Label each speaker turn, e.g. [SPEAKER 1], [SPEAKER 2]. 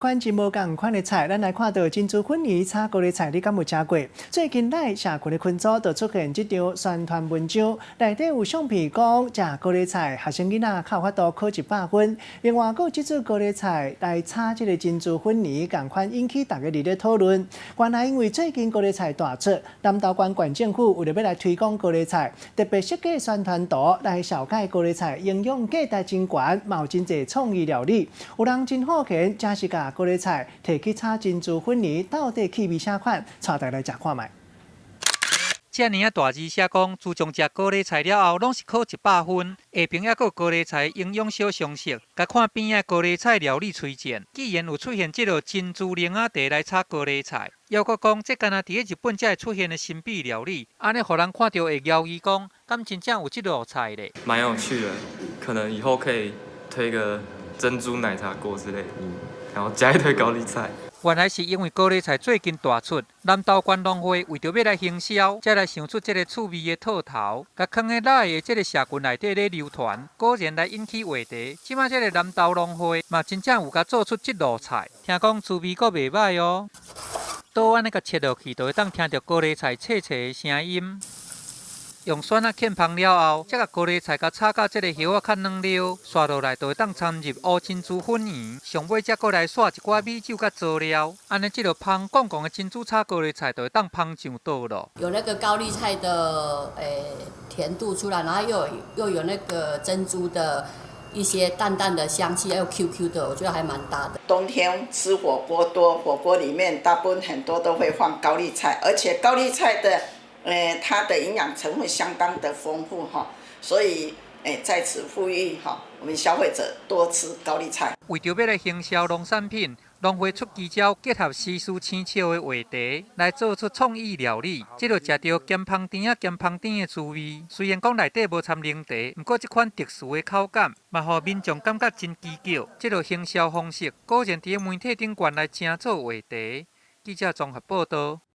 [SPEAKER 1] 款真無仝款的菜，咱來看著珍珠粉圓炒高麗菜，你敢有食過？最近咱社群的群組就出現這張宣傳文章，內底有相片講食高麗菜，學生囡仔較有法度考100分。另外，閣有這種高麗菜來炒這个珍珠粉圓，仝款引起大家佇咧討論。原來因為最近高麗菜大出，南投縣縣政府為著欲來推廣高麗菜，特別設計宣傳圖來紹介高麗菜營養價值真懸，嘛有真濟創意料理。有人真好奇，真是共高麗菜提去炒珍珠粉圓，到底氣味啥款？帶大家來食看覓。
[SPEAKER 2] 遮爾仔大字寫講，自從食高麗菜了後，攏是考100分。下爿猶閣有高麗菜營養小常識，共看邊仔高麗菜料理推薦。既然有出現這个珍珠奶仔茶來炒高麗菜，猶閣講這敢若佇咧日本才會出現的神秘料理，按呢予人看著會猶疑講，敢真正有這道菜咧？
[SPEAKER 3] 蠻有趣的，可能以後可以推個珍珠奶茶鍋之類的，然後加一堆高麗菜。
[SPEAKER 2] 原來是因為高麗菜最近大出，南投縣農會為著欲來行銷，才來想出這个趣味的套頭，共囥佇 LINE 的這个社群內底咧流傳，果然來引起話題。這馬這个南投農會嘛真正有共做出這道菜，聽講滋味閣袂䆀哦。刀按呢共切落去，就會當聽著高麗菜脆脆的聲音。用蒜仔劵芳了後，才共高麗菜共炒甲這个葉仔較軟了，瀉落來就會當摻入烏珍珠粉圓。上尾才閣來撒一寡米酒佮佐料，按呢這个芳摃摃的珍珠炒高麗菜就會當芳上桌囉。
[SPEAKER 4] 有那個高麗菜的甜度出來，然後又有那個珍珠的一些淡淡的香氣，又 Q Q 的，我覺得還蠻搭的。
[SPEAKER 5] 冬天吃火鍋多，火鍋裡面大部分很多都會放高麗菜，而且高麗菜的它的營養成分相當的豐富哈，所以在此呼籲哈，我們消費者多吃高麗菜。
[SPEAKER 2] 為著欲來行銷農產品，農會出奇招，結合時事生笑的話題，來做出創意料理。這就食著鹹芳甜仔鹹芳甜的滋味。雖然講內底無摻奶茶，毋過這款特殊的口感，嘛予民眾感覺真奇巧。這个行銷方式，果然佇媒體頂懸來成做話題。記者綜合報導。